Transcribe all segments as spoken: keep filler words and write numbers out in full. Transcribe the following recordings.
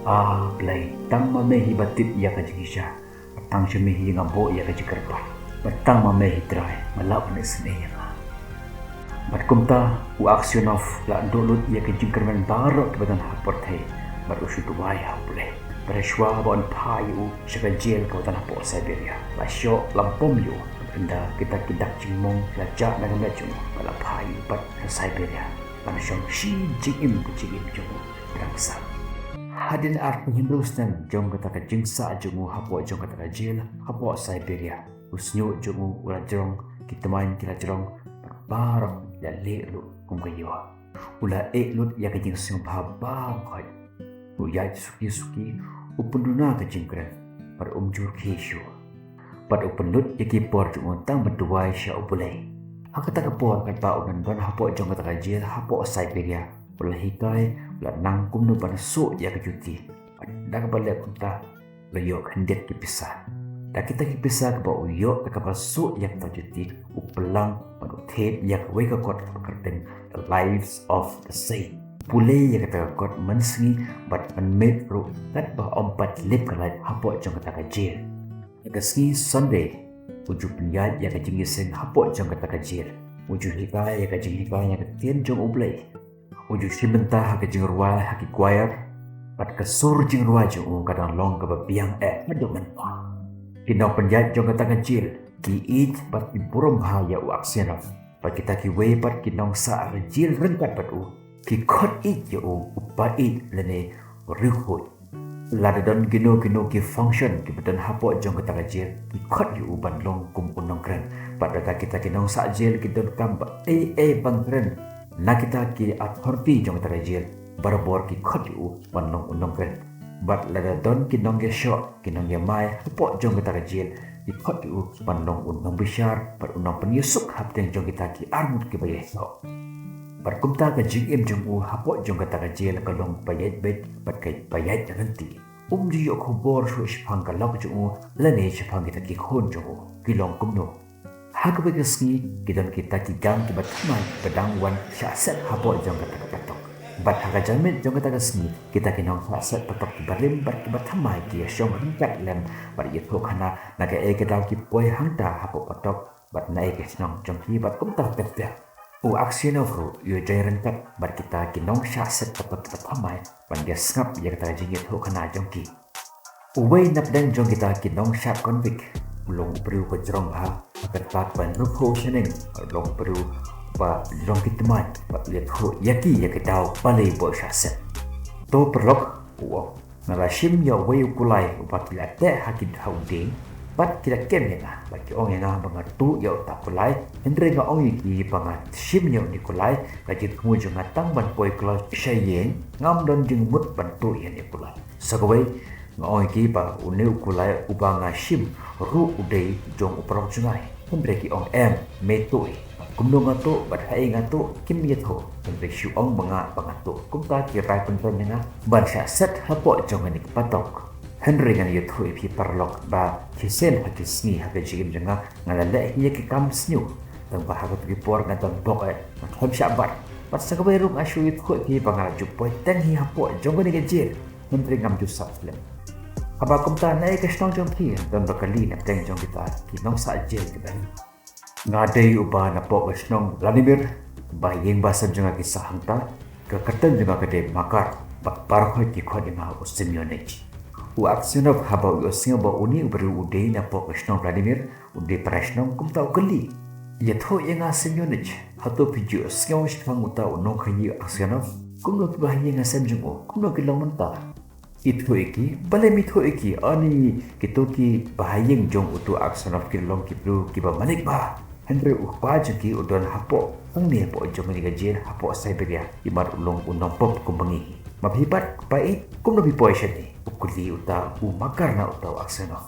A Blei, tang ma me hi ba tip ïa ka jingshisha, bad tang sha me hi nga buh ïa ka jingkyrpad, bad tang ma me hi Trai, nga lah ban isynei ïa nga. Bad kumta u Aksionov u la duh lut ïa ki jingkyrmen baroh kiba don ha pyrthei, bad u shu duwai ha U Blei. Bad shuwa ba un phah ïa u sha ka jel kaba don hapoh Siberia, la shoh la bom ïa u. Bad ynda kita ki dak jingmong ki la jah na ka met jong u, bad la phah ïa u pat sha Siberia ban shong shi jingim ka jingim jong u. Dang sah, hadien arphew hynriew snem jong kata ka jingsah jong u hapoh jong kata ka jel hapoh Siberia, u shñiuh jong u u la jrong, ki tmaiñ ki la jrong, bad baroh ki la lieh lut kum ka ïoh. U la ïeh lut ïa ka jingsngewbha baroh. U ïaid suki suki, u pynduna ka jingkren, bad um jur khie shuh. Bad u pynlut ïa ki por jong u tang ban duwai sha U Blei. Ha kata ka por katba u don don hapoh jong kata ka jel hapoh Siberia, u la hikai, u la nang kumno ban suh ïa ka juti. Bad da kaba leh kumta, u la ïoh khyndiat ki pisa. Da kita ki pisa kaba u ïoh da kaba suh ïa kata ka juti, u pynlang bad u thied ïa kawei ka kot kaba kyrteng The Lives of the Saint. Pule ïa kata ka kot mynsngi bad mynmiet ruh, katba ym pat lip ka light hapoh jong kata ka jel. Ha ka sngi Sunday, u ju pynïaid ïa ka jingïaseng hapoh jong kata ka jel. U ju hikai ïa ka jinghikai na ka ktien jong U Blei. U ju shim bynta ha ka jingrwai ha ki choir, bad ka sur jingrwai jong u ka dang long kaba biang eh haduh mynta. Ki nongpynïaid jong kata ka jel ki ïeit bad ki burom bha ïa u Aksionov. Bad kita kiwei pat ki nongsah jel ryngkat bad u ki khot ïeit ïa u, u paid lane u riewkhuid. Lada don kino kino ki function kiba don hapoh jong kata ka jel, ki khot ïa u ban long kum u nongkren. Bad lada kita ki nongsah jel ki donkam ba ei ei ban kren na kita ki authority jong kata ka jel, barabor ki khot ïa u ban long u nongkren. Bad lada don ki nongïashoh, ki nongïamai hapoh jong kata ka jel, ki khot ïa u ban long u nongbishar bad u nongpynïasuk hapdeng jong kita ki arngut kiba ïashoh. Bad kumta ka jingim jong u hapoh jong kata ka jel ka long ba ïaid beit bad kaba ïaid ryntih. Um ju ïoh khubor shuh shaphang ka lok jong u lane shaphang kita ki khun jong u ki long kumno. Ha kawei ka sngi ki don kita ki gang kiba thymmai kiba dang wan shah set hapoh jong kata ka patok. Bad ha ka janmiet jong kata ka sngi kita ki nongshah set patok kiba rim bad kiba thymmai ki ïashong ryngkat lem bad ïathuhkhana na kaei ka daw ki poi hangta hapoh patok bad naei ka shnong jong ki bad kumta ter ter. U Aksionov ruh u ïoh jai ryngkat bad kita ki nongshah set patok kiba thymmai ban ïasngap ïa kata ka jingïathuhkhana jong ki. Uwei na pdeng jong kita ki nongshad convict u long u briew uba jrong bha, ha ka rta kaba hynriewphew shaneng, u long u briew uba jrong ki tmaiñ, bad u ïathuh ïa ki ïa ka daw balei ba u shah set. To paralok, u ong, nga la shim ïa uwei u kulai uba ki la teh ha ki ha u dieng, bad ki la kem ïa nga, bad ki ong ïa nga ba nga tuh ïa uta u kulai, hynrei nga ong ïa ki ba nga shim ïa une u kulai, ka jingthmu jong nga tang ban poi kloi sha ïing, ngam don jingmut ban tuh ïa une u kulai. Sa kawei, nga ong ïa ki ba une u kulai uba nga shim ruh u dei jong u paralok jong nga. Hynrei ki ong em, me tuh hi. Kumno nga tuh, bad haei nga tuh, kim ïathuh. Hynrei shu ong ba nga, ba nga tuh. Kumta ki rai pynrem ïa nga ban shah set hapoh jong kane ka patok. Hynrei ngan ïathuh ïa phi paralok ba shisien ha ki sngi ha ka jingim jong nga, nga la leh hi ïa ki kam sniew. Tang ba ha kato ki por nga don bok eh, nga khlem shah bat. Bad sa kawei ruh nga shu ïathuh ïa phi ba nga la ju poi teng hi hapoh jong kane ka jel. Hynrei ngam ju sah slem. Haba kumta naei ka shnong jong phi, don ba kylli na pdeng jong kita ki nongsah jel kiba ri. Nga dei uba napoh ka shnong Vladimir, ba ïing ba sem jong nga ki sah hangta, ka kyrteng jong nga ka dei Makar, bad baroh ki khot ïa nga u Semyonich. U Aksionov haba u ïohsngew ba une u briew u dei napoh ka shnong Vladimir, u dei para shnong kumta u kylli. Ïathuh ïa nga Semyonich, hato phi ju ïohsngew shaphang uta u nongkhaïi u Aksionov? Kumno ki bahaïing hasem jong u, kumno ki long mynta? Ithuh ïa ki, balei me ithuh ïa ki, ani kito ki bahaïing jong utu u Aksionov ki long ki briew kiba manik bha. Hynrei u kpa jong ki u don hapoh, hangne hapoh jong kane ka jel hapoh Siberia, imat u long u nongpop kumba ngi hi. Ma phi pat, kpa ïeit, kumno phi poi shane? U kylli uta u Makar na uta u Aksionov.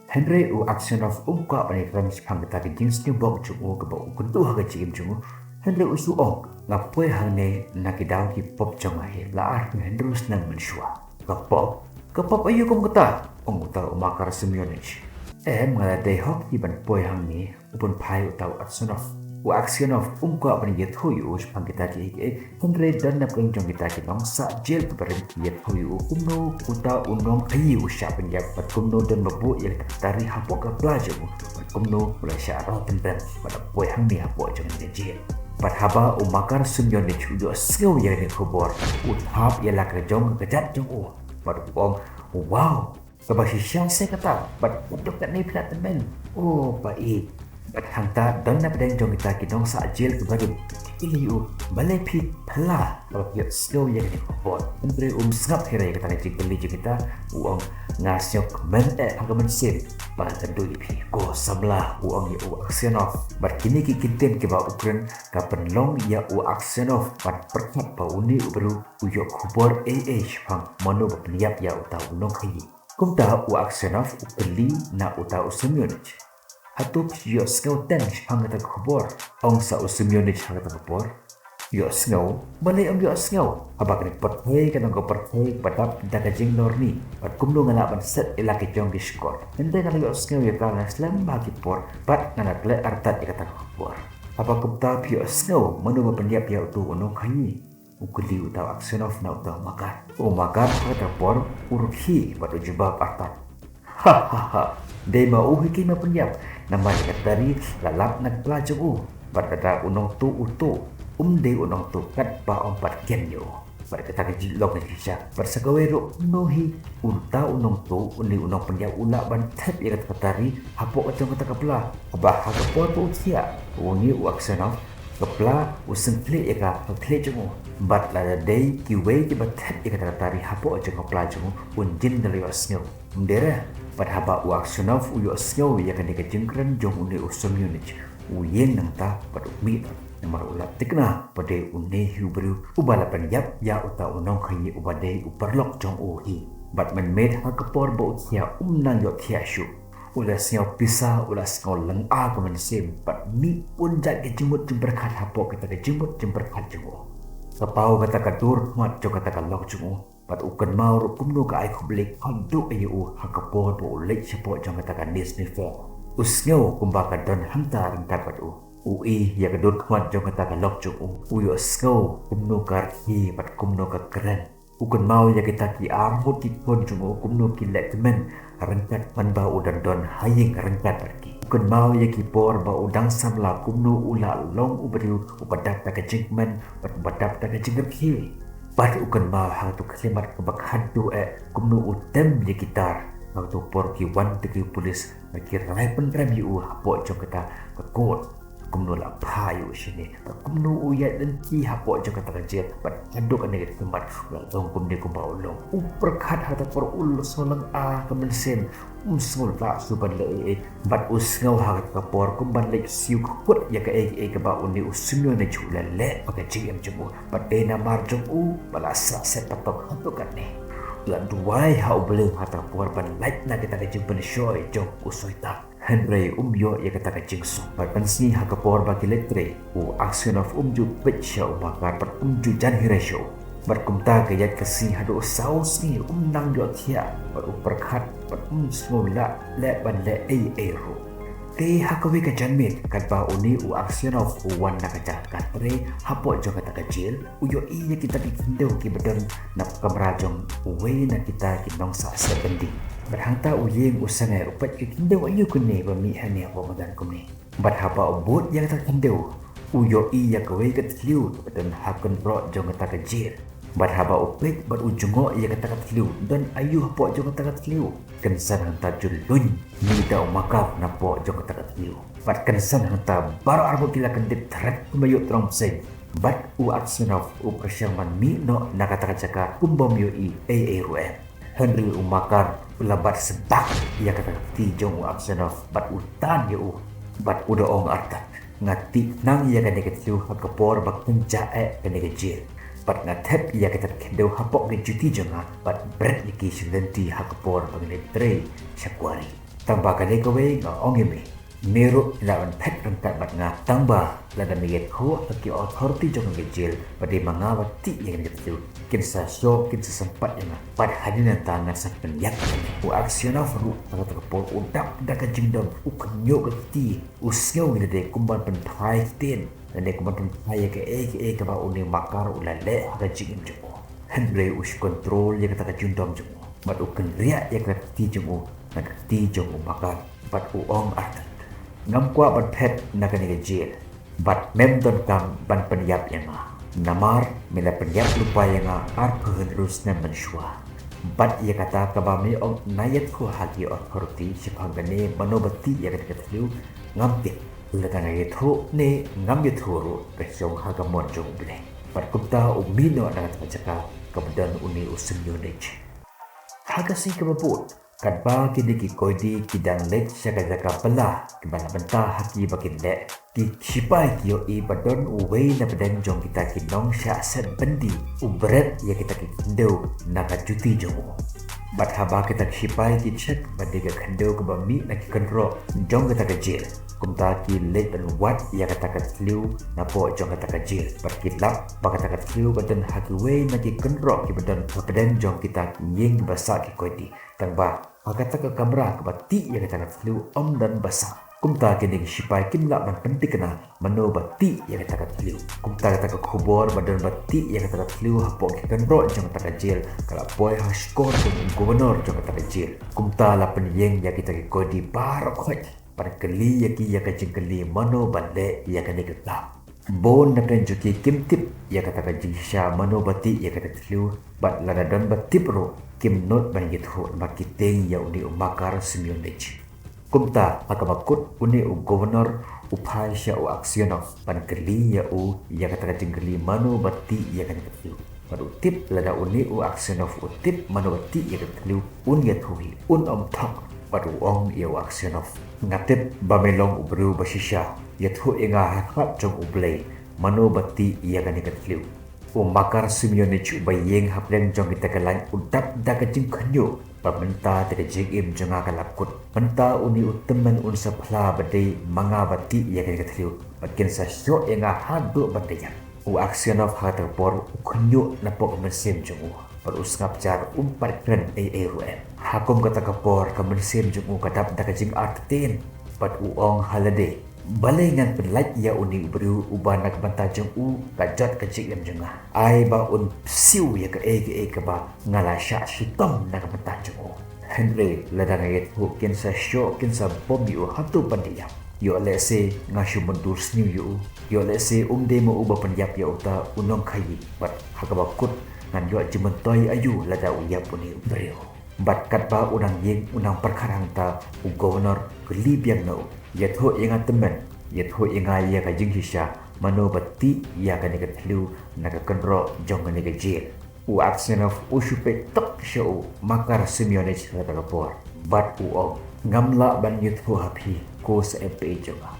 Hynrei u Aksionov um kwah ban ïakren shaphang kata ka jingsngewbok jong u kaba u kyntu ha ka jingim jong u. Hynrei u shu ong, nga poi hangne na ki daw ki pop jong nga hi la arphew hynriew snem mynshuwa. Ka pop? Ka pop aïu kum kata? Ong uta u Makar Semyonich. Em, nga la dei hok hi ban poi hangne, u pynphai uta u Aksionov. U Aksionov um kwah ban ïathuh ïa u shaphang kita kiei kiei, hynrei don na pdeng jong kita ki nongsah jel kiba rim ki ïathuh ïa u kumno uta u nongkhaïi u shah pynïap bad kumno don ba buh ïa ka tari hapoh ka pla jong u bad kumno u la shah rah pynrem bad la poi hangne hapoh jong ka jel. Bad haba u Makar Semyonich u ïohsngew ïa kane ka khubor, u thap ïa la ka jong ka kjat jong u bad u ong, "Wow, kaba shisha se kata, bad u duk katne phi la tymmen." O pa i. Bad hangta don na pdeng jong kita ki nongsah jel kiba rim ki kylli ïa u, "Balei phi phylla haba phi ïohsngew ïa kane ka khubor?" Hynrei um sngap hi re ïa kata ka jingkylli jong kita, u ong, "Nga sngewkmen eh ha ka mynsiem ba ngan kynduh ïa phi, ko samla," u ong ïa u Aksionov. Bad kine ki kyntien kiba u kren ka pynlong ïa u Aksionov ban pyrkhat ba une u briew u ïoh khubor ei ei shaphang mano ba pynïap ïa uta u nongkhaïi. Kumta u Aksionov u kylli na uta u Semyonich, "Hato phi ïohsngew teng shaphang kata ka khubor?" Ong sa u Semyonich ha kata ka por, "Ïohsngew? Balei ym ïohsngew? Haba kane ka pyrthei ka long ka pyrthei ba dap da ka jinglorni, bad kumno nga lah ban set ïa la ki jong ki shkor? Hynrei nga la ïohsngew ïa ka, nga la slem bha ki por bad nga la khleh artat ïa kata ka khubor." "Haba kumta phi ïohsngew mano ba pynïap ïa uto u nongkhaïi?" u kylli uta u Aksionov na uta u Makar. U Makar ha kata ka por u rkhie bad u jubab artat, "Ha ha ha. Dei ma u hi keiñ ma pynïap, namar ïa ka tari la lap na ka pla jong u. Bad lada u nongtuh u tuh, um dei u nongtuh katba ym pat ken ïa u. Bad kata ka jinglong ka shisha. Bad sa kawei ruh, kumno hi uta u nongtuh, une u nongpynïap u lah ban thep ïa kata ka tari hapoh ka jong kata ka pla, haba ha ka por ba u thiah une u Aksionov, ka pla u sngewkhlieh ïa ka ha ka khlieh jong u. Bad lada dei kiwei kiba thep ïa kata ka tari hapoh jong ka pla jong u, un jin da la ïohsngew." Ym dei re, bad haba u Aksionov u ïohsngew ïa kane ka jingkren jong une u Semyonich, u ïeng nangta bad u mih, namar u la thikna ba dei une hi u briew uba la pynïap ïa uta u nongkhaïi uba dei u paralok jong u hi. Bad mynmiet ha ka por ba u thiah um nang ïohthiah shuh. U la sngew pisa, u la sngew lynga ka mynsiem, bad mih bun jait ka jingmut jingpyrkhat hapoh kata ka jingmut jingpyrkhat jong u. Ka paw kata ka dur khmat jong kata ka lok jong u, bad u kynmaw ruh kumno ka ai khublei khatduh ïa u ha ka por ba u leit shapoh jong kata ka Nizhny Veer. U sngew kumba ka don hangta ryngkat bad u. U i ïa ka dur khmat jong kata ka lok jong u, u ïohsngew kumno ka rkhie bad kumno ka kren. U kynmaw ïa kita ki arngut ki khun jong u kumno ki leh tymmen ryngkat ban ba u dang don ha ïing ryngkat bad ki. U kynmaw ïa ki por ba u dang samla kumno u la long u briew uba dap da ka jingkmen bad uba dap da ka jingrkhie. Bad u kynmaw ha kato ka khyllipmat kaba khatduh eh kumno u tem ïa ki tar ha kato ka por ki wan tang ki pulit bad ki rai pynrem ïa u hapoh jong kata ka kot. Kumno la phah ïa u shane, bad kumno u ïaid lynti hapoh jong kata ka jel, bad haduh kane ka khmat u la long kumne kumba u long. U pyrkhat ha kata ka por, u la sngew lynga ka mynsiem, um sngew lah shuh ban leh ei ei, bad u sngew ha kata ka por kumba leit siew kut ïa kaei kaei kaba une u Semyonich u la leh ha ka jingim jong u. Bad dei namar jong u ba la sah sep patok haduh katne. U la duwai ha U Blei ha kata ka por ban lait na kata ka jingpynshoi jong u soitan. Hynrei um ïoh ïa kata ka jingsuk. Bad pynsngi ha ka por ba ki leit trei, u Aksionov um ju peit sha u Makar bad um ju jan hi re sha u. Bad kumta ka ïaid ka sngi haduh saw sngi um nang ïohthiah bad u pyrkhat bad um sngew lah leh ban leh ei ei ruh. Te ha kawei ka janmiet katba une u Aksionov u wan na ka jaka trei hapoh jong kata ka jel, u ïohi ïa kita ki khyndew kiba don na ka kamra jong uwei na kita ki nongsah seh byndi. Bad hangta u ïeng u sangeh u peit, ki khyndew aïu kine ba mih hangne hapoh madan kumne. Bad haba u bud ïa kata ka khyndew, u ïohi ïa kawei ka thliew kaba don ha kynroh jong kata ka jel. Bad haba u peit bad u jngoh ïa kata ka thliew, don aïu hapoh jong kata ka thliew? Kynsan hangta ju luin mih da u Makar napoh jong kata ka thliew. Bad kynsan hangta baroh arngut ki la kyndit thret kumba ïoh tnat bseiñ. Bad u Aksionov u pyrshang ban mih noh na kata ka jaka kumba um ïohi ei ei ruh em. Hynrei u Makar u la bat sbak ïa kata ka kti jong u Aksionov bad u tan ïa u. Bad u da ong artat, "Nga tih khnang ïa kane ka thliew ha ka por ba kynjah eh kane ka jel. Bad nga thep ïa kata ka khyndew hapoh ka juti jong nga bad bret ïa ki sha lynti ha ka por ba ngi leit trei sha kwari. Tangba kane kawei nga ong ïa me, me ruh me lah ban phet ryngkat bad nga, tangba lada me ïathuh ha ki authority jong ka jel ba dei ma nga ba tih ïa kane ka thliew, kin sa shoh, kin sa sympat ïa nga. Bad hadien nangta ngan sa pynïap ïa me. U Aksionov ruh ha kata ka por u dap da ka jingdom, u khynñiuh ka kti, u sngew ïa lade kum ban pynphai ktien lane kum ban pynphai ïa kaei kaei kaba une u Makar u la leh ha ka jingim jong u. Hynrei u shu kontrol ïa kata ka jingdom jong u bad u kynriah ïa ka kti jong u na ka kti jong u Makar bad u ong artat, ngam kwah ban phet na kane ka jel. Bad mem donkam ban pynïap ïa nga. Namar me la pynïap lypa ïa nga arphew hynriew snem mynshuwa. Bad ïa kata kaba me ong na ïathuh ha ki authority shaphang kane mano ba tih ïa kane ka thliew ngam tip. Lada nga ïathuh ne ngam ïathuh ruh ka shong ha ka mon jong U Blei. Bad kumta u mih noh na kata ka jaka kaba don une u Semyonich. Ha ka sngi kaba bud, katba kine ki koidi ki dang leit sha ka jaka bylla kiba la bynta ha ki ba kin leh, ki shipai ki ïohi ba don uwei na pdeng jong kita ki nongshah set byndi u bret ïa kita ki khyndew na ka juti jong u. Bad haba kita ki shipai ki check ba dei ka khyndew kaba mih na ki kynroh jong kata ka jel, kumta ki leit ban wad ïa kata ka thliew napoh jong kata ka jel. Bad ki lap ba kata ka thliew ka don ha kiwei na ki kynroh kiba don hapdeng jong kita ki ïing ba sah ki koidi. Tangba ha kata ka kamra kaba tih ïa kata ka thliew ym don ba sah. Kumta kine ki shipai kim lah ban pynthikna mano ba tih ïa kata ka thliew. Kumta kata ka khubor ba don ba tih ïa kata ka thliew hapoh ki kynroh jong kata ka jel ka la poi ha shkor jong u governor jong kata ka jel. Kumta la pynïeng ïa kita ki koidi baroh khoit ban kylli ïa ki ïa ka jingkylli mano ba leh ïa kane ka kam. Bun na pdeng jong ki kim tip ïa kata ka jingshisha mano ba tih ïa kata ka thliew bad lada don ba tip ruh kim nud ban ïathuh namar ki tieng ïa une u Makar Semyonich. Kumta ha kaba kut une u governor u phai sha u Aksionov ban kylli ïa u ïa kata ka jingkylli mano ba tih ïa kane ka thliew. Bad u tip lada une u Aksionov u tip mano ba tih ïa ka thliew un ïathuh hi, un ym thok. Bad u ong ïa u Aksionov, nga tip ba me long u briew ba shisha, ïathuh ïa nga ha khmat jong U Blei mano ba tih ïa kane ka thliew. U Makar Semyonich uba ïeng hapdeng jong kita ki lain u dap da ka jingkhynñiuh ba mynta te ka jingim jong nga ka la kut. Mynta une u tymmen un sa phla ba dei ma nga ba tih ïa kane ka thliew bad kin sa shoh ïa nga haduh ban da ïap. U Aksionov ha kata ka por u khynñiuh napoh ka mynsiem jong u bad u sngap jar, um pat kren ei ei ruh em. Ha kum kata ka por ka mynsiem jong u ka dap da ka jingartatien bad u ong ha lade, balei ngan pynlait ïa une u briew uba na ka bynta jong u ka jot ka jingim jong nga. Ai ba un siew ïa kaei kaei kaba nga la shah shitom na ka bynta jong u. Hynrei lada nga ïathuh kin sa shoh, kin sa bom ïa u haduh ban da ïap. Ïoh lehse nga shu mutdur sniew ïa u. Ïoh lehse um dei ma u ba pynïap ïa uta u nongkhaïi. Bad ha kaba kut ngan ïoh jingmyntoi aïu lada u ïap une u briew. Bad katba u nang ïeng u nang pyrkhat hangta u governor u kylli biang na u, ïathuh ïa nga tymmen, ïathuh ïa nga ïa ka jingshisha mano ba tih ïa kane ka thliew na ka kynroh jong kane ka jel. U Aksionov u shu peit tok sha u Makar Semyonich ha kata ka por bad u ong, ngam lah ban ïathuh ha phi ko sa em phi jong nga.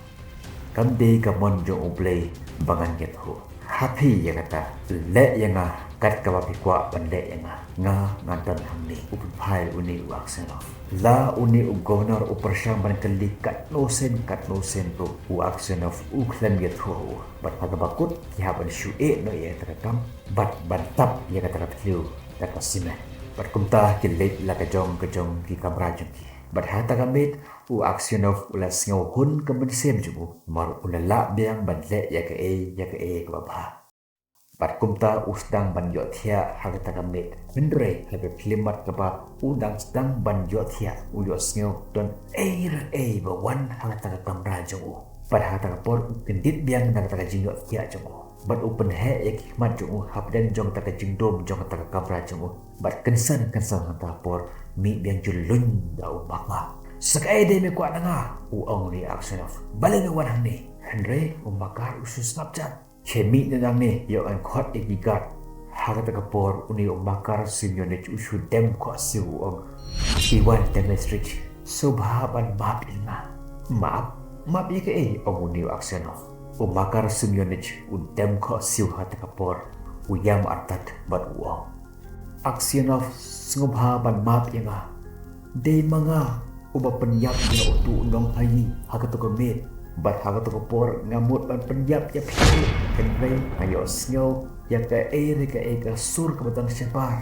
Kam dei ka mon jong U Blei ba ngan ïathuh ha phi ïa kata. Leh ïa nga kat kaba phi kwah ban leh ïa nga. Nga ngan don hangne, u pynphai une u Aksionov. La une u governor u pyrshang ban kylli katno sien katno sien ruh u Aksionov u khlem ïathuh ha u. Bad ha kaba kut ki hap ban shu ïeh noh ïa kata ka kam bad ban tap ïa kata ka thliew da ka simen. Bad kumta ki leit la ka jong ka jong ki kamra jong ki. Bad ha kata ka miet u Aksionov u la sngewhun ka mynsiem jong u namar u la lah biang ban leh ïa kaei ïa kaei kaba bha. Bad kumta u sdang ban ïohthiah ha kata ka miet. Hynrei ha ka khyllipmat kaba u dang sdang ban ïohthiah u ïohsngew don ei re ei ba wan ha kata ka kamra jong u. Bad ha kata ka por u kyndit biang na kata ka jingïohthiah jong u. Bad u pynheh ïa ki khmat jong u hapdeng jong kata ka jingdum jong kata ka kamra jong u. Bad kynsan kynsan ha kata ka por mih biang juluñ da u Makar. Sa kaei de me kwah na nga, u ong ïa u Aksionov. Balei me wan hangne? Hynrei u Makar u shu sngap jar. Che mih na nangne, ïoh ngan khot ïa ki guard. Ha kata ka por une u Makar Semyonich u shu dem khohsiew u ong, Ivan Dmitrich, sngewbha ban map ïa nga. Map? Map ïa kaei? Ong une u Aksionov. U Makar Semyonich u dem khohsiew ha kata ka por, u ïam artat bad u ong, Aksionov, sngewbha ban map ïa nga. Dei ma nga uba pynïap ïa utu u nongkhaïi ha kato ka miet. Bad ha kato ka por nga mut ban pynïap ïa phi. Hynrei nga ïohsngew ïa kaei re kaei ka sur kaba don shabar.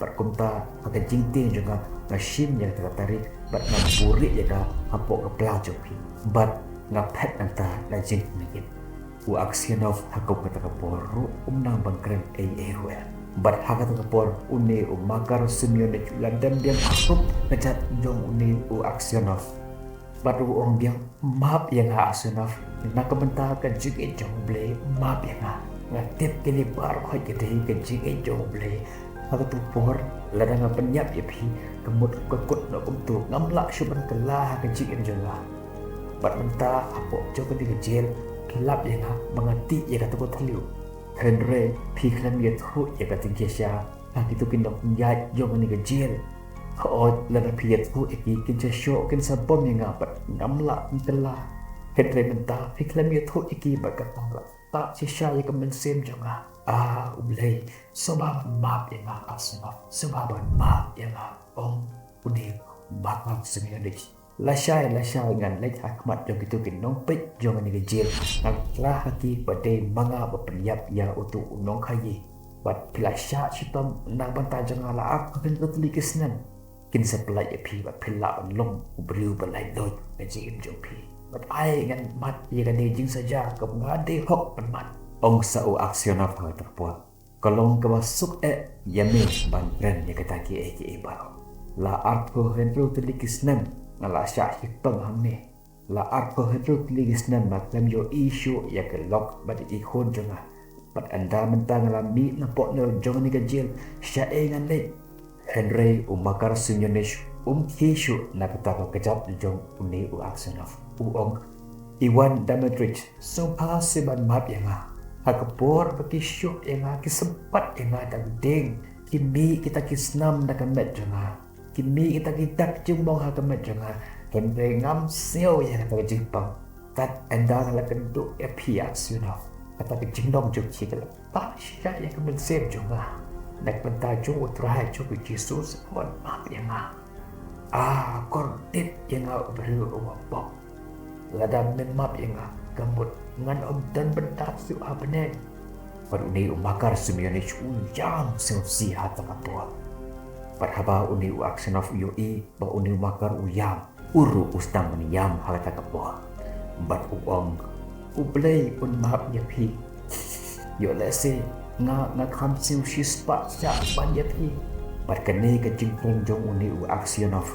Bad kumta ha ka jingtieng jong nga, nga shim ïa kata ka tari bad nga buhrieh ïa ka hapoh ka pla jong phi. Bad nga phet nangta da jingkit. U Aksionov ha kum kata ka por ruh um nang ban kren ei ei ruh. Bad ha kata ka por une u Makar Semyonich u la dem biang ha kum ka jait jong une u Aksionov. Bad u ong biang, map ïa nga Aksionov, na ka bynta ka jingïeit jong U Blei, map ïa nga. Nga tip kine baroh ka dei ka jingïeit jong U Blei. Ha katu ka por lada nga pynïap ïa phi, ka mut ka kut noh kumtu, ngam lah shuh ban kylla ha ka jingim jong nga. Bad mynta hapoh jong kane ka jel, phi lap ïa nga ba nga tih ïa katu ka thliew. Hynrei phi khlem ïathuh ïa ka jingshisha ha kitu ki nongïaid jong kane ka jel. Hooid, lada phi ïathuh ïa ki, kin sa shoh, kin sa bom ïa nga bad ngam lah ban kylla. Hynrei mynta phi khlem ïathuh ïa ki bad kata la tah shisha ïa ka mynsiem jong nga. Ah, U Blei, sngewbha ban map ïa nga Aksionov. Sngewbha ban map ïa nga, ong une u Makar Semyonich. Lashai lashai ngan leit ha khmat jong kitu ki nongpeit jong kane ka jel. Ngan kla ha ki ba dei ma nga ba pynïap ïa utu u nongkhaïi. Bad phi la shah shitom na ka bynta jong nga la arphew hynriew tylli ki snem. Kin sa pyllait ïa phi bad phi lah ban long u briew ba laitluid ha ka jingim jong phi. Bad ai ngan mad ïa kane ka jingsaja kaba nga dei hok ban mad, ong sa u Aksionov ha kata ka por. Ka long kaba suk eh ïa me ban kren ïa kita kiei kiei baroh. La arphew hynriew tylli ki snem nga la shah shitom hangne. La arphew hynriew tylli ki snem nga khlem ïohi shuh ïa ki lok bad ïa ki khun jong nga. Bad ynda mynta nga la mih na poh nongïalam jong kane ka jel, shaei ngan leit? Hynrei u Makar Semyonich um khie shuh na kata ka kjat jong une u Aksionov. U ong, Ivan Dmitrich, sngewbha seh ban map ïa nga. Ha ka por ba ki shuh ïa nga, ki sympat ïa nga da ka dieng, ki mih kita ki snam na ka met jong nga, ki mih kita ki dak jingmong ha ka met jong nga. Hynrei ngam sngew ïa kata ka jingpang. Tad ynda nga la kynduh ïa phi Aksionov, kata ka jinglong jong phi ka la tah shisha ïa ka mynsiem jong nga. Na ka bynta jong U Trai jong U Jisu, sngewbha ban map ïa nga. Ah, kordit ïa nga u briew uba pop. Lada men map ïa nga, ka mut ngan ym don bynta shuh ha bneng. Bad une u Makar Semyonich u ïam sngewsih ha kata ka por. Bad haba une u Aksionov u ïohi ba une u Makar u ïam, u ruh u sdang ban ïam ha kata ka por. Bad u ong, U Blei un map ïa phi. Ïoh lehse nga, nga kham siew shispah shah ban ïa phi. Bad kane ka jingkren jong une u Aksionov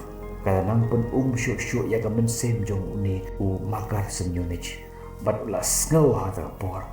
ka la nang pyn-um shuh shuh ïa ka mynsiem jong une u Makar Semyonich. Bad u la sngew ha kata ka por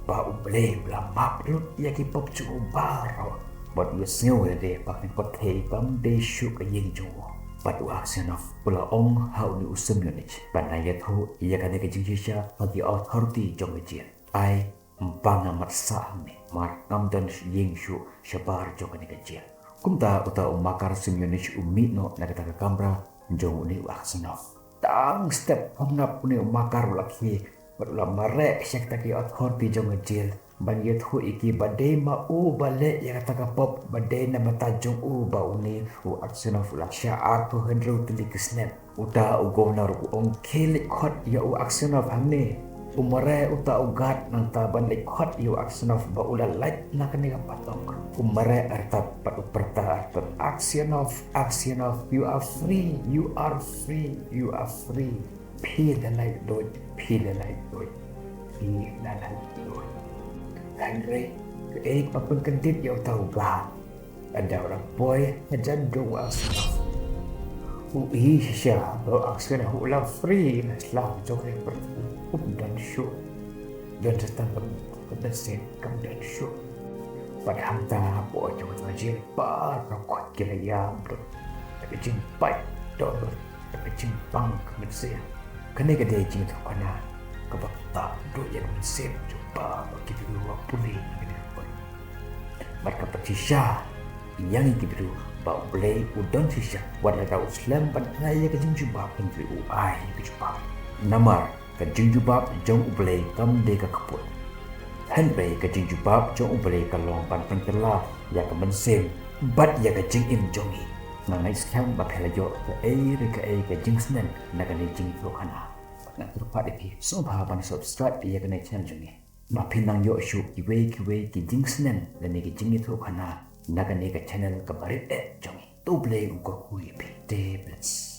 ba U Blei u la map lut ïa ki pop jong u baroh. Bad u la sngew ïa de ba kane ka pyrthei kam dei shuh ka ïing jong u. Bad u Aksionov u la ong ha une u Semyonich ba nang ïathuh ïa kane ka jingshisha ha ki authority jong ka jel. Ai, ym pang nga mat sah hangne, namar ngam don ïing shuh shabar jong kane ka jel. Kumta uta u Makar Semyonich u mih noh na kata ka kamra jong une u Aksionov. Tang step pynngap une u Makar u la khie bad u la mareh sha kita ki authority jong ka jel ban ïathuh ïa ki ba dei ma u ba leh ïa kata ka pop, ba dei na bynta jong u ba une u Aksionov u la shah arphew hynriew tylli ki snem. Uta u governor u ong khie leit khot ïa u Aksionov hangne. U mareh uta u guard nangta ban leit khot ïa u Aksionov ba u la lait na kane ka patok. U mareh artat bad u pyrta artat, Aksionov, Aksionov, you are free, you are free, you are free. Phi la laitluid, phi la laitluid, phi la laitluid. Hynrei kaei kaba pynkyndit ïa uta u guard? Ynda u la poi hajan jong u Aksionov, u i shisha ba u Aksionov u la free na sla jong ka pyrthei. Um don shuh, don sa tang ka mynsiem, kam don shuh. Bad hangta hapoh jong ka jel baroh khoit ki la ïam lut da ka jingpait dohnud, da ka jingpang ka mynsiem. Kane ka dei jingïathuhkhana kaba ktah duh ïa ka mynsiem jong baroh ki briew ba pule ïa kane ka khubor. Bad ka pynshisha ïa ngi ki briew ba U Blei u don shisha, wat lada u slem ban ai ïa ka jingjubab, hynrei u ai ïa ka jubab. Namar ka jingjubab jong U Blei kam dei ka kput, hynrei ka jingjubab jong U Blei ka long ban pynkylla ïa ka mynsiem bad ïa ka jingim jong ngi. Nga ngeit skhem ba phi la ïoh kaei re kaei ka jingsneng na kane ka jingïathuhkhana. Nga kyrpad ïa phi sngewbha ban subscribe ïa kane ka channel jong ngi. Ma phi nang ïoh shuh kiwei kiwei ki jingsneng lane ki jingïathuhkhana na kane ka channel kaba rit eh jong ngi. To Blei un kyrkhu ïa phi. Stay blessed.